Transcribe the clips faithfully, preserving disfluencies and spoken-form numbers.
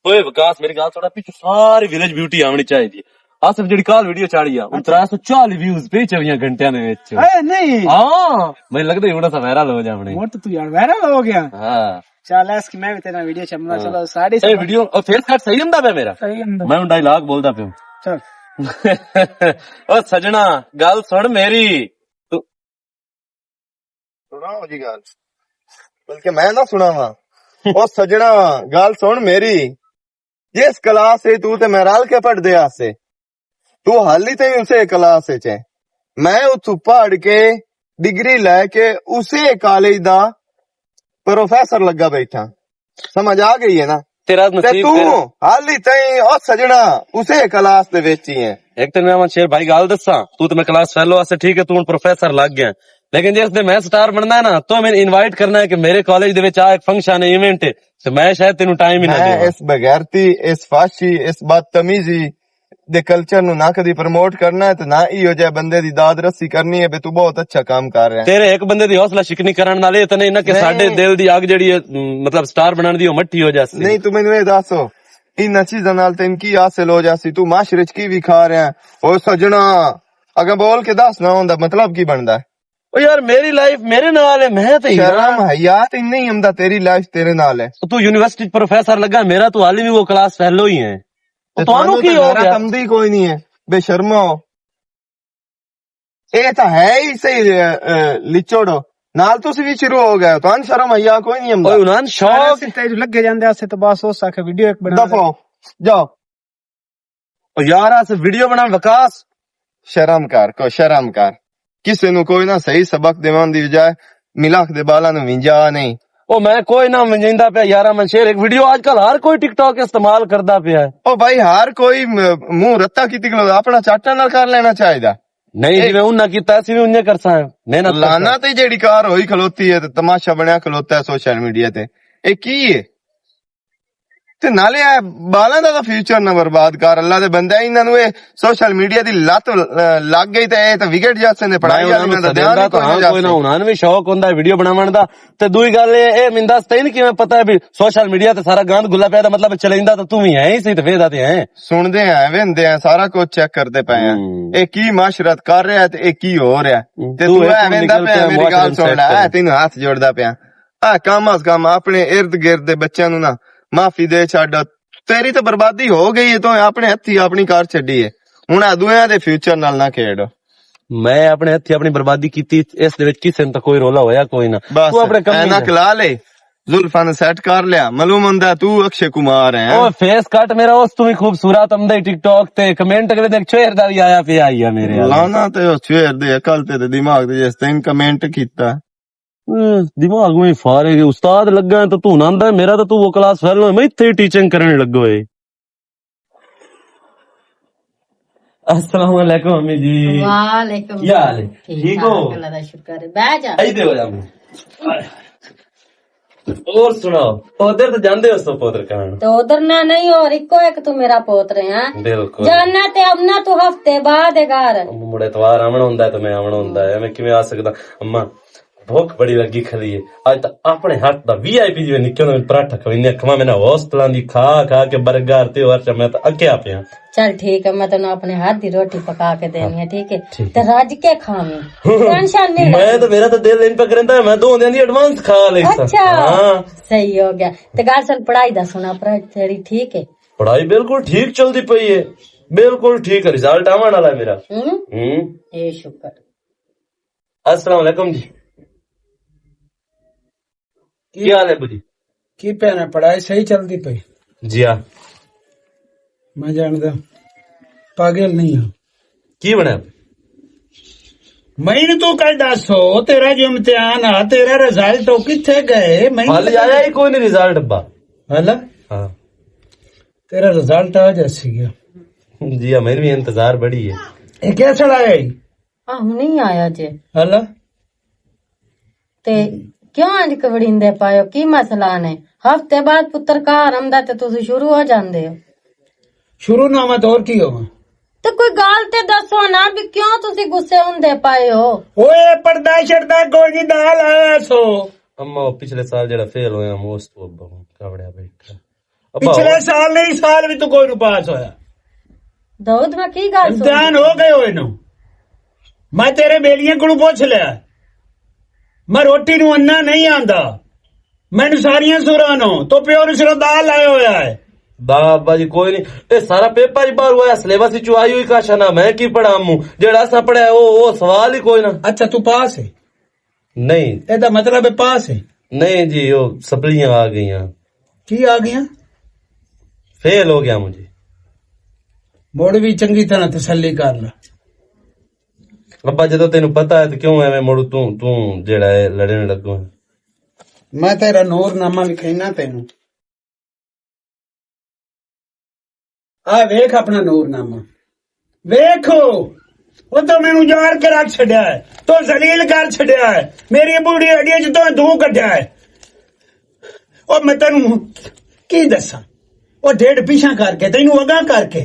اوئے وکاس، میری گل سن، پچھو ساری ویلیج بیوٹی آونی چاہیے۔ آصف جڑی کال ویڈیو چاڑی آ، ہن اچھا۔ ترے سو چالی ویوز پہ چویاں گھنٹیاں دے وچ۔ اے نہیں۔ ہاں، مینوں لگدا ہی بڑا سا وائرل ہو جاونے۔ ہن تو یار وائرل ہو گیا۔ ہاں۔ چل، اس کی میں بھی تیرا ویڈیو چمنا، ہاں۔ چلو، ساڑے اے سب ویڈیو، او فیس کٹ صحیح ہوندا پیا میرا؟ صحیح ہوندا۔ میں ہن ڈائیلاگ بولدا پیا۔ چل۔ او سجنا، گل سن میری۔ تو سناؤ جی گل، بلکہ میں نہ سناواں۔ او سجنا، گل سن میری، جس کلاس سے تو تے میں رل کے پڑھدے آسے، تو حالی تائیں اسے کلاس وچ ہے۔ میں اتھوں پڑھ کے ڈگری لے کے اسے کالج دا پروفیسر لگا بیٹھا۔ سمجھ آ گئی ہے نا؟ تیرا تے نصیب تو تیرا۔ حالی تائیں او سجنا اسے کلاس دے وچ ہی ہے۔ ایک تے میں شیر بھائی گل دساں، تو تے میں کلاس فیلو آسے ٹھیک ہے، تو ہن پروفیسر لگ گیا، لیکن جس دے میں سٹار بننا ہے نا، تو میں انوائٹ کرنا ہے کہ میرے کالج دے وچ آ، ایک فنکشن ہے، ایونٹ ہے، تے میں شاید تینوں ٹائم ہی نہ میں دیواں۔ اس بغیرتی، اس فاشی، اس بدتمیزی دے کلچر نو نہ کدی پروموٹ کرنا ہے تے نہ ہی ہو جائے بندے دی داد رسی کرنی ہے، بے تو بہت اچھا کام کر رہا ہے۔ تیرے ایک بندے دی حوصلہ شکنی کرن نال اے تے نہیں نہ کہ نہیں۔ ساڈے دل دی اگ جڑی ہے، م، مطلب سٹار بنان دی، او مٹھی ہو جاسی۔ نہیں، تو مینوں اے دسو، انہاں چیزاں نال تینوں کی حاصل ہو جاسی؟ تو معاشرے چ کی وکھا رہا ہے؟ او سجنا، اگے بول کے دس نہ ہوندا، مطلب کی بندا ہے؟ او یار، میری لائف میرے نال ہے، میں تے ہی شرم ہاں۔ حیا تے نہیں ہوندا، تیری لائف تیرے نال ہے۔ تو یونیورسٹی چ پروفیسر لگا، میرا تو حالی بھی وہ کلاس فیلو ہی ہے۔ تے تانوں تانوں کی تے ہو گیا؟ کمدی کوئی نہیں ہے، بے شرمو۔ اے تاں ہے ہی صحیح، اے، اے، لچوڑو۔ نال تسی بھی شروع ہو گئے ہو، تانوں شرم حیا کوئی نہیں ہوندا۔ اوئے عمران، شوق۔ اسی تے جو لگے جاندے اسے تو بس اس آکھے ویڈیو ایک بنا دفعہ ہو، جاؤ۔ او یار، اس ویڈیو بنا وکاس۔ شرم کر، کو شرم کر۔ کسے نو کوئی نہ صحیح سبق دیوان دی بجائے ملاخ دے بالاں نو ونجا نہیں۔ او میں کوئی نہ ونجیندا پیا یارا، من شیر ایک ویڈیو، آج کل ہر کوئی ٹک ٹاک استعمال کردا پیا ہے۔ او بھائی، ہر کوئی م-، منہ رتا کیتی کھلوتا، اپنا چاٹا نال کر لینا چاہیدا۔ نہیں اے جی، میں انہاں کیتا، اسی بھی انہاں کرساں۔ محنت کرساں۔ لانا تے جیڑی کار ہوئی کھلوتی ہے تے تماشا بنیا کھلوتا ہے سوشل میڈیا تے۔ اے کی ہے؟ تے نالے اے بالاں دا تاں فیوچر نہ برباد کر، اللہ دے بندے، انہاں نوں اے سوشل میڈیا دی لت، اے، لگ گئی تے اے تے وگڑ جاسے نے، پڑھائی میں والی انہاں نوں نہ تے دھیان سدیندا ہی کوئی نہ تاں ہاں، کوئی نہ جاسے۔ انہاں نوں وی شوق ہوندا ہے ویڈیو بناون دا۔ تے دوئی گل اے، اے میندا ستین کیویں پتہ ہے بھی سوشل میڈیا تے سارا گند گلا پیا، تے مطلب چلیندا تے توں وی ہے ہی صحیح تے ویدا تے ہے۔ سنڑدے ہیں، ویندے ہیں، سارا کچھ چیک کردے پئے ہیں۔ ہوں۔ اے کی معاشرت کر رہا ہے تے اے کی ہو رہا ہے۔ ہوں۔ تے توں توں اے اے ویندا نکل پیا، پیا، میری معاشرے گل نوں سن سیٹ لے، کر۔ تینوں ہاتھ جوڑدا پیا۔ آ، کم از کم اپنے ارد گرد دے بچیاں نوں نہ معافی دے چھڈ۔ تیری تے بربادی ہو گئی ہے، تو اپنے ہتھی اپنی کار چھڈی ہے۔ ہن آ دویاں دے فیوچر نال نہ کھیڈ۔ میں اپنے ہتھی اپنی بربادی کیتی، اس دے وچ کسے نوں تاں کوئی رولا ہویا کوئی نہ۔ بس، تو اپنے کمے اینک لا لے، زلفاں نوں سیٹ کر لیا، معلوم ہوندا ہے تو اکشے کمار ہے۔ او فیس کٹ میرا اس تو بھی خوبصورت، امدے ٹک ٹاک تے کمنٹ کرے، دیکھ چوہر دا بھی آیا پیا ہی ہے میرے۔ لانا تے اس چوہر دے عقل تے، تے دماغ تے، جس تین کمنٹ کیتا۔ اے، دماغ میں فارغ ہے۔ استاد لگا ہے تو تو نہ آندا ہے، میرا تو تو وہ کلاس فیل ہوئے، میں اتھے ہی ٹیچنگ کرنے لگا ہوئے۔ السلام علیکم امی جی۔ وعلیکم کیا حال ہے؟ السلام۔ ٹھیک ٹھیک ہو؟ ٹھاک، اللہ دا شکر ہے۔ بہ جا۔ ایدے ہو جا میں۔ اور سناؤ، ادھر تو جاندے ہو سو پوتر کہاں؟ تو ادھر نہ نہیں، اور اکو ایک تو میرا پوتر ہے، ہاں؟ بالکل۔ جانا تے امنا تو ہفتے بعد ہے گھر۔ مڑے اتوار آونا ہوندا ہے تو میں آونا ہوندا ہے، میں کیویں آ سکدا؟ اماں، بھوک بڑی لگی کھڑی ہے۔ اج تاں اپنے ہاتھ دا وی آئی پی جی نکے ہوندے پراٹھا کھویندے، کھوا میں نہ ہاسٹلاں دی کھا کھا کے برگر تے اور چا میں تاں اکیا پیا۔ چل ٹھیک ہے، میں تینوں اپنے ہاتھ دی روٹی پکا کے دینی ہے، ٹھیک ہے؟ ٹھیک۔ تے رج کے کھاویں، ٹینشن نہیں میں لینی۔ تاں، میرا تاں دل نہیں پکرندا، میں دو دیاں دی ایڈوانس کھا لئی سا۔ اچھا۔ ہاں۔ صحیح ہو گیا۔ تے گل سن، پڑھائی دا سنا، پڑھائی تیری ٹھیک ہے؟ پڑھائی بالکل ٹھیک چلدی پئی ہے، بالکل ٹھیک ہے، رزلٹ آون والا ہے میرا۔ ہوں؟ ہوں۔ اے شکر۔ السلام علیکم جی۔ کی حال ہے ابو جی؟ کی پہنا، پڑھائی صحیح چلدی پئی؟ جی ہاں۔ میں جاندا پاگل نہیں ہاں۔ کی بنیا؟ میں تو کل دسو، تیرا جو امتحان آ، تیرا رزلٹ او کتھے گئے؟ میں حال آیا ہی کوئی نہیں رزلٹ ابا۔ ہلا؟ ہاں۔ تیرا رزلٹ آ جاسی گیا۔ جی ہاں، میرے بھی انتظار بڑی ہے۔ اے کیا چڑھایا ہے؟ آہ، نہیں آیا جے۔ ہلا؟ تے کیوں اج کبڑیندے پائے ہو؟ کی مسئلہ نے؟ ہفتے بعد پتر گھر آندا تے تسی شروع ہو جاندے ہو۔ شروع نہ میں تو اور کی ہوا؟ تے کوئی گل تے دسو نا، بھی کیوں تسی غصے ہوندے پائے ہو؟ اوئے، پردہ شردہ کوئی نہیں، نال آیا سو۔ اما، او پچھلے سال جڑا فیل ہویا، ہم اس تو اب کاوڑیا بیٹھا۔ ابا، پچھلے سال نہیں، سال بھی تو کوئی نو پاس ہویا۔ داؤد، میں کی گل سنی؟ امتحان ہو گئے ہوئے نو۔ میں تیرے بیلیاں کولوں پوچھ لیا۔ میں روٹی نو انا نہیں آندا۔ مینوں ساریاں سوراں نو تو پیو نو سرا دال لایا ہویا ہے۔ با ابا جی، کوئی نہیں۔ اے سارا پیپر ہی باہر ہوا ہے، سلیبس ہی چوائی ہوئی کاشا نہ، میں کی پڑھا موں؟ جیڑا اساں پڑھیا ہے، او، او سوال ہی کوئی نہ۔ اچھا، تو پاس ہے؟ نہیں۔ اے دا مطلب ہے پاس ہے؟ نہیں جی، او سپلیاں آ گئیاں۔ کی آ گئیاں؟ فیل ہو گیا مجھے۔ مڑ بھی چنگی طرح تسلی کر لے۔ ابا، جدوں تینوں پتہ ہے تے کیوں ایویں مڑ توں، توں جیڑا ہے لڑن لگو ہے؟ میں تیرا نور نامہ لکھینا تینوں۔ آ ویکھ اپنا نور نامہ۔ ویکھو، او تو مینوں جار کے رکھ چھڈیا ہے، تو ذلیل کر چھڈیا ہے، میری بوڑھی ہڈیاں چ تو دھو کڈیا ہے۔ او میں تینوں کی دساں؟ او ڈیڑھ پیشاں کر کے، تینوں اگاں کر کے۔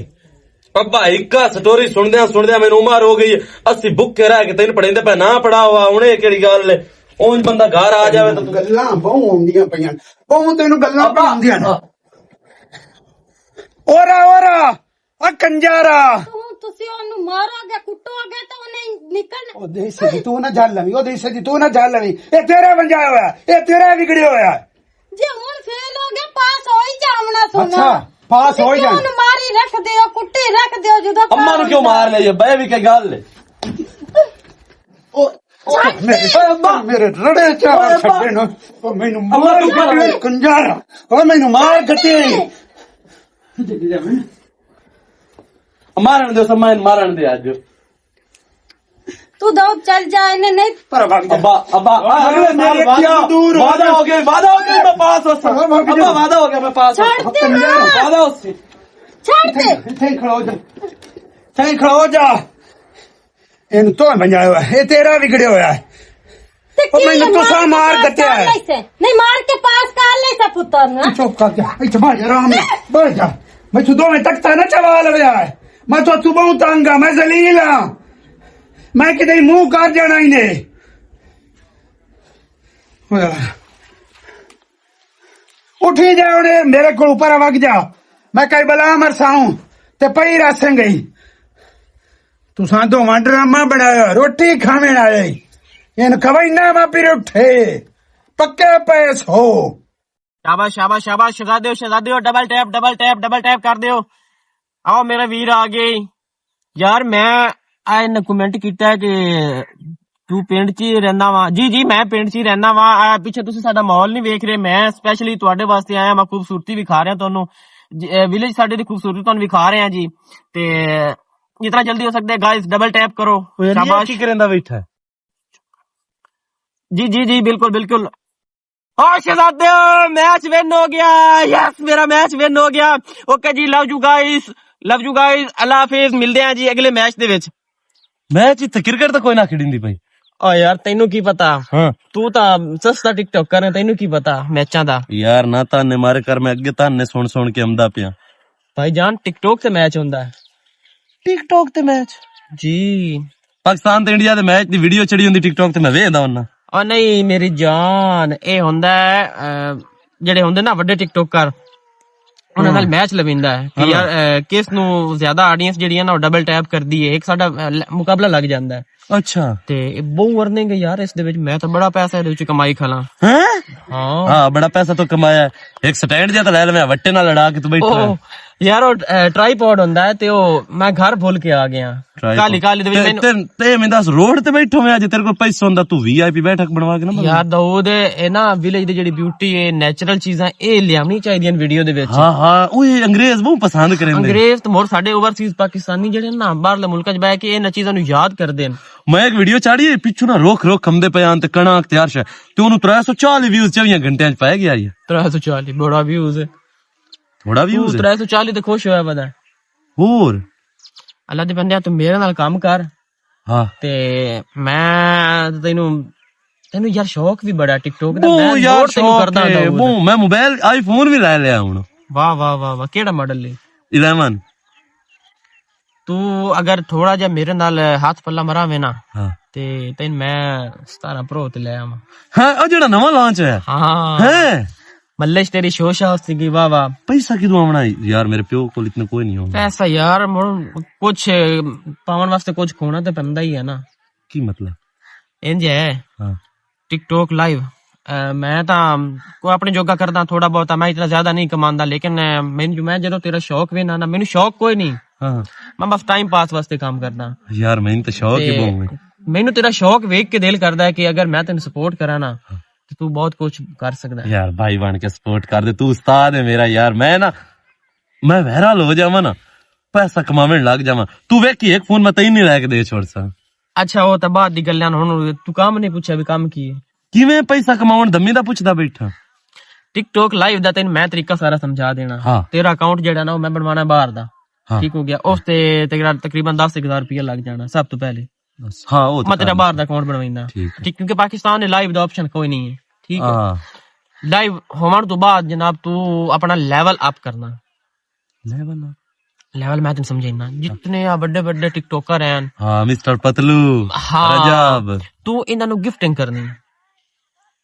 ابا، اکا سٹوری سندیاں سندیاں مینوں عمر ہو گئی۔ اسی بھکے رہ کے تینوں پڑھیندے پے، نہ پڑھا ہوا، ہن اے کیڑی گل ہے؟ اونج بندہ گھر آ جاوے تو گلاں بہوں ہوندیاں پیاں، بہوں تینوں گلاں ابا، پڑھاندیاں نے۔ ابا۔ اورا، اورا، آ کنجارا۔ تسیں اونوں مارو گے، کٹو گے تے او نہیں نکلنا۔ او دیسی جی، تو نہ جل لوی، او دیسی جی، تو نہ جل لوی۔ اے تیرا بنجایا ہویا، اے تیرا وگڑیا ہویا۔ جی ہن فیل ہو گیا، پاس ہو ہی جاونا سونا۔ اچھا، پاس ہو ہی جانا۔ ماری رکھ دیو، کٹی رکھ دیو جدوں اما نوں کیوں مار لیا؟ بے بھی کئی گل ہے۔ او، او، میرے، میرے رڑے چا چھڈے نا۔ او مینوں مار کٹے کنجارا۔ او مینوں مار کٹے۔ مارن دے سما، مارن دے اج۔ تو داؤد چل جا، انہیں نہیں۔ پر بھاگ جا۔ ابا، ابا، ابا، اگلے سال میرے وعدہ، کیا دور ہو وعدہ گیا؟ ہو گیا، وعدہ ہو گیا، میں پاس ہو سکتا۔ ابا، بھاگ جا۔ ابا، وعدہ ہو گیا، میں پاس ہو چھوڑ سکتا۔ دے نا۔ وعدہ ہو سی۔ چھوڑ دے۔ اتھے ہی کھڑو جا۔ اتھے ہی کھڑو جا۔ ان تو بنجایا ہوا ہے، یہ تیرا وگڑیا ہوا ہے۔ تے او کی مینوں ہے، تساں مار مار کے کٹیا ہے۔ پاس کر لے سے۔ نہیں، مار کے پاس کر لے سے پتر نوں۔ چپ کر جا، اتھے بیٹھ جا آرام نال، بیٹھ جا۔ میں تو دوویں تخت نہ چوا لویا ہے۔ میں تو اتھوں بہت تنگ ہاں، میں ذلیل ہاں۔ میں کدے منہ کر جانا ہی نہیں۔ اٹھی جا ہن، میرے کول اوپر وگ جا۔ میں کئی بلا مرساؤں تے پئی رسیں گئی۔ تساں دوواں ڈرامہ بنایا، روٹی کھاویں آئے۔ ان کھوائنا ماں پھر اٹھے، پکے پیس ہو۔ شاباش، شاباش، شاباش، شہزادے ہو، شہزادے ہو، double tap, double tap, double tap کر دیو۔ آؤ، میرا ویر آ گئے۔ یار، میں آئے نے کمنٹ کیتا ہے کہ تو پنڈ چ ہی رہنا وا۔ جی، جی، میں پنڈ چ ہی رہنا وا۔ آ، پیچھے تسی ساڈا ماحول نہیں ویکھ رہے، میں سپیشلی تواڈے واسطے آیا، میں خوبصورتی وکھا رہا تانوں۔ جی، اے، ویلیج ساڈے دی خوبصورتی تانوں وکھا رہے ہیں جی۔ تے جتنا جلدی ہو سکتا ہے، گائز، ڈبل ٹیپ کرو۔ او یار، یہ شاباش۔ کی کریندا بیٹھا ہے؟ جی، جی، جی، بالکل، بالکل۔ او شہزادے، میچ ون ہو گیا۔ یس، میرا میچ ون ہو گیا۔ اوکے جی، love you guys, love you guys, اللہ حافظ، ملدے ہیں جی اگلے میچ دے وچ۔ میچ اتھے کرکٹ تے کوئی نہ کھڑیندی پئی۔ او یار، تینوں کی پتا؟ ہاں۔ تو تا سستا ٹک ٹاک کرنا، تینوں کی پتا میچاں دا؟ یار، نہ تانے مارے کر، میں اگے تانے سن سن کے امدا پیا۔ بھائی جان، ٹک ٹاک تے میچ ہوندا ہے۔ ٹک ٹاک تے میچ؟ جی۔ پاکستان تے انڈیا دے میچ دی ویڈیو چڑھی ہوندی ٹک ٹاک تے، میں ویکھدا ہوناں۔ او نہیں میری جان، اے ہوندا ہے، اے، جڑے ہوندے نا وڈے ٹک ٹاکر، انہاں نال میچ لویندا ہے کہ یار، اے، کس نو زیادہ آڈینس جڑی ہے نا، او ڈبل ٹیپ کردی ہے، ایک ساڈا، اے، ل-، مقابلہ لگ جاندا ہے۔ اچھا۔ تے اے بہوں ارننگ ہے یار اس دے وچ، میں تاں بڑا پیسہ دے وچ کمائی کھلا۔ ہیں؟ ہاں۔ ہاں، بڑا پیسہ تو کمایا ہے۔ ایک سٹینڈ جا تے لے لویں، وٹے نال لڑا کے تو بیٹھا ہے۔ او، یار، او، اے، ٹرائی پاڈ ہوندا ہے تے او میں گھر بھول کے آ گیا۔ ٹرائی کالی، پاڈ۔ کالی دے وچ تے، مینوں تے، تے میں دس، روڈ تے بیٹھا ہویا، جے تیرے کول پیسہ ہوندا، تو وی آئی پی بیٹھک بنوا کے نہ بنوا۔ یار داؤد، اے نا ویلیج دی جڑی بیوٹی ہے، نیچرل چیزاں، اے لیاونی چاہیدیاں ویڈیو دے وچ۔ ہاں، ہاں، او اے انگریز بہت پسند کریں دے۔ انگریز تے مور ساڈے اوورسیز پاکستانی جڑے نا، باہرلے ملکاں چ بہ کے انہاں چیزاں نوں یاد کردے نے۔ میں ایک ویڈیو چاڑی، پچھوں نہ رخ رخ کھمدے پے آن تے کنا اختیار شاہ۔ تے اونوں ترے سو چالی ویوز چویاں گھنٹیاں چ پے گیا ہے۔ ترے سو چالی بڑا ویوز ہے۔ تھوڑا ویوز ہے۔ ترے سو چالی تے خوش ہویا پتا ہے۔ ہور؟ اللہ دے بندے، تو میرے نال کام کر۔ ہاں۔ تے میں تینوں، تینوں یار شوق بھی بڑا ٹک ٹاک دا، بہوں میں یار نوٹ تینوں شوق کردا ہے، ہوندا ہوں۔ بہوں۔ میں موبائل آئی فون بھی لے لیا ہن۔ واہ، واہ، واہ، واہ، کیڑا ماڈل ہے؟ الیون۔ تو اگر تھوڑا جہا میرے نال ہاتھ پلا مراویں نا، ہاں۔ تے تین میں ستارہ پرو تے لے آواں۔ ہاں، او جڑا نواں لانچ ہویا۔ ہاں۔ ہیں؟ ملش تیری شوشا ہستی گئی، واہ واہ۔ پیسہ کدوں آونا ہے یار؟ میرے پیو کول اتنا کوئی نہیں ہونا۔ پیسہ یار، مڑ کچھ پاون واسطے کچھ کھونا تے پیندا ہی ہے نا۔ کی مطلب؟ انج ہے، ہاں۔ ٹک ٹاک لائیو، اے، میں تاں کوئی اپنے جوگا کردا تھوڑا بہت، میں اتنا زیادہ نہیں کماندا، لیکن، اے، مینوں، میں جدوں تیرا شوق وینا نا، مینوں شوق کوئی نہیں۔ ہاں۔ میں بس ٹائم پاس واسطے کام کردا۔ یار، مینوں تے شوق ہی تے بہت ہے۔ مینوں تیرا شوق ویکھ کے دل کردا ہے کہ اگر میں تینوں سپورٹ کراں نا، ہاں۔ تے تو بہت کچھ کر سکدا ہے۔ یار، بھائی بن کے سپورٹ کر دے، تو استاد ہے میرا یار۔ میں نا، میں وائرل ہو جاواں نا، پیسہ کماون لگ جاواں۔ تو ویکھی، ایک فون میں تینوں نہیں لے کے دے چھوڑ سا۔ اچھا، وہ تو بعد دی گلاں، ہن تو کم نہیں پوچھیا بھی کم کی ہے؟ کیویں پیسہ کماون دمی دا پوچھدا بیٹھا؟ ٹک ٹاک لائیو دا تینوں میں طریقہ سارا سمجھا دینا۔ ہاں۔ تیرا اکاؤنٹ جیڑا نا، وہ میں بنوانا باہر دا۔ ہاں۔ ٹھیک ہو گیا، اس تے تقریباً دس ہزار روپیہ لگ جانا سب تو پہلے۔ بس۔ ہاں، وہ تو میں تیرا کر باہر دا اکاؤنٹ بنویندا۔ ٹھیک ہے۔ ٹھیک، کیونکہ پاکستان نے لائیو دا آپشن کوئی نہیں ہے۔ ٹھیک ہے۔ ہاں۔ لائیو ہون تو بعد جناب، تو اپنا لیول اپ کرنا۔ Level up? لیول میں تینوں سمجھائنا۔ جتنے آ بڑے بڑے ٹک ٹاکر ہیں، ہاں، مسٹر پتلو، ہاں، رجب۔ تو انہاں نوں گفٹنگ کرنی۔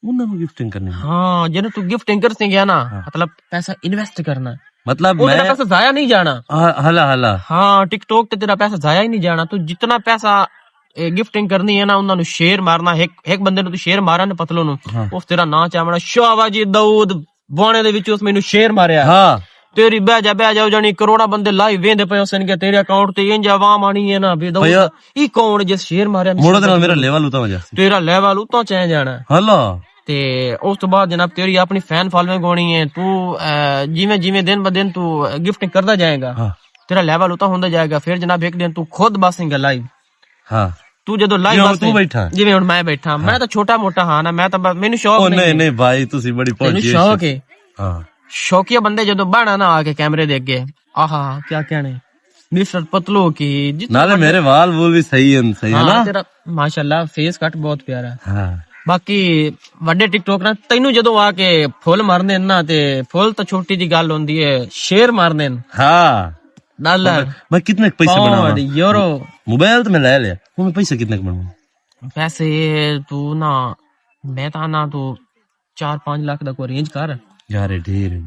انہاں نوں گفٹنگ کرنی؟ ہاں، جنہوں تو گفٹنگ کر سیں گیا نا، ہاں۔ مطلب، پیسہ انویسٹ کرنا۔ مطلب، وہ تیرا میں پیسہ ضائع نہیں جانا۔ ہاں، ہلا، ہلا۔ ہاں، ٹک ٹاک تے تیرا پیسہ ضائع ہی نہیں جانا۔ تو جتنا پیسہ، اے، گفٹنگ کرنی ہے نا، انہاں نوں شیئر مارنا، ایک، ایک بندے نوں تو شیئر مارا نے پتلو نوں، ہاں۔ اس تیرا ناں چاہ بنا، "شاہ واجی داؤد بوانے دے وچ اس مینوں شیئر ماریا۔" ہاں۔ تیری بہ جا، بہ جا، او جانی کروڑاں بندے لائیو ویندے پئے، اس نے کہ تیرے اکاؤنٹ تے انج عوام آنی ہے نا، بے داؤد، پیا۔ ای کون جس شیئر ماریا؟ مڑو دے نال میرا لیول اتنا ہو جاسی۔ تیرا لیول اتنا چاہ جانا۔ ہلا۔ تے اس تو بعد جناب، تیری اپنی فین فالوئنگ ہونی ہے، تو، اے، جیویں جیویں دن ب دن تو گفٹنگ کردا جائے گا، ہاں۔ تیرا لیول اتنا ہوندا جائے گا۔ پھر جناب، ایک دن تو خود باسیں گا لائیو۔ ہاں۔ تو جدوں لائیو جی، ہن واسطے، تو بیٹھا۔ جیویں ہن میں بیٹھا، ہاں۔ میں تاں چھوٹا موٹا ہاں نا، میں تاں ب-، مینوں شوق او نہیں نہیں ہے۔ نہیں بھائی، تسی بڑی تینوں پہنچی شوق ہے۔ ہاں۔ شوقیہ بندے جدوں بہنا نا آ کے کیمرے دے اگے، آہا، کیا کہنے؟ مسٹر پتلو کی جتنے نالے بڑے میرے وال وول بھی صحیح ہیں، صحیح ہے ہاں، نا؟ تیرا ماشاءاللہ فیس کٹ بہت پیارا ہے۔ ہاں۔ باقی وڈے ٹک ٹاک نا، تینوں جدوں آ کے فل مارنے نا، تے فل تو چھوٹی جی گل ہوندی ہے، شیر مارنے نا۔ ہاں۔ ڈالر، میں کتنے پیسے بناواں؟ Pound, euro. موبائل تو میں لے لیا، ہن میں پیسے کتنے بناواں؟ پیسے تو نا، میں تا نا تو چار پانچ لاکھ دا کوئی رینج کر۔ یار، اے ڈھیر ہے۔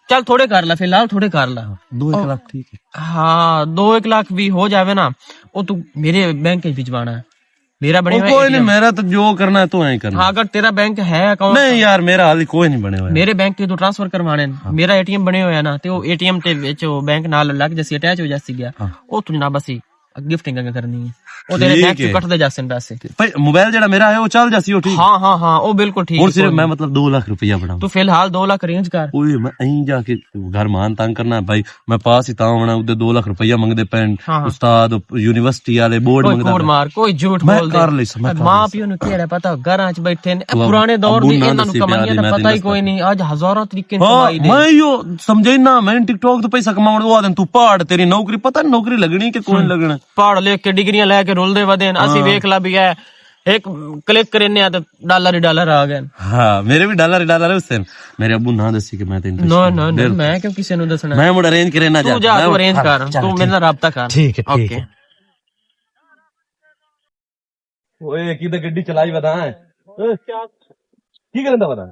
چل، تھوڑے کر لا، فی الحال تھوڑے کر لا۔ دو ایک او، لاکھ ٹھیک ہے۔ ہاں، دو ایک لاکھ بھی ہو جاوے نا، او تو میرے بینک وچ بھجوانا ہے۔ میرا بنے او ہوئے کوئی نہیں، اے ٹی ایم۔ میرا تو جو کرنا ہے تو ایں کرنا۔ ہاں، اگر تیرا بینک ہے اکاؤنٹ نہیں یار، میرا حال ہی کوئی نہیں بنے ہوئے۔ میرے بینک تے تو ٹرانسفر کروانے ہیں۔ ہاں۔ میرا اے ٹی ایم بنے ہوئے ہے نا، تے او اے ٹی ایم تے وچ او بینک نال لگ جاسی، اٹیچ ہو جاسی گیا۔ ہاں۔ او تو جناب اسی گفٹنگ اگے کرنی ہے۔ او تیرے ٹھیک بینک چوں ہے۔ کٹدے جاسن پیسے۔ پر موبائل جیڑا میرا ہے، او چل جاسی، او ٹھیک؟ ہاں، ہاں، ہاں، او بالکل ٹھیک ہن ہے، صرف کوئی میں نہیں۔ مطلب دو لاکھ روپیہ بناؤں۔ تو فی الحال دو لاکھ ارینج کر۔ اوئے، میں ایں جا کے گھر مان تنگ کرنا ہے بھائی، میں پاس ہی تاں ہونا، اودے دو لاکھ روپیہ منگدے پین، ہاں، ہاں۔ استاد، یونیورسٹی والے، بورڈ کوئی منگدا کوڑ پین۔ مار، کوئی جھوٹ میں بول دے۔ کر لئی سا، میں کر ماں لئی سا۔ پیو نوں کیڑا پتا، گھراں چ بیٹھے نے، تو پرانے دور ابو دی نہ انہاں نوں دسی کمائیاں پیار دا دی، میں پتہ ہی تینوں کوئی دسدا۔ نہیں، اج ہزاراں طریقے ہاں، کمائی دے۔ میں ایہو سمجھے نا، میں ٹک ٹاک تے پیسہ کماون، او آدن تو پہاڑ تیری نوکری، پتہ نہیں نوکری لگنی کہ کوئی ہم۔ لگنا۔ پہاڑ لے کے ڈگریاں لے کے رول دے ودے ہن۔ اسی ہاں۔ ویکھ لا بھی ہے، ایک کلک کرنے آ تے ڈالر ہی ڈالر آ گئے۔ ہاں، میرے بھی ڈالر ہی ڈالر ہے حسین۔ میرے ابو نہ دسی کہ میں تے انٹرسٹ نو، نہیں۔ نو، نو، بالکل۔ میں کیوں کسے نوں دسنا؟ میں مڑ ارینج کرنا تو چاہتا۔ جا، میں تو مڑ ارینج کر۔ ٹھیک ہے، تو ٹھیک میرے ہے۔ نال رابطہ کر۔ ٹھیک ہے۔ اوکے۔ اوئے، کی تے گڈی چلائی ودا ہے؟ کی کرندا ودا؟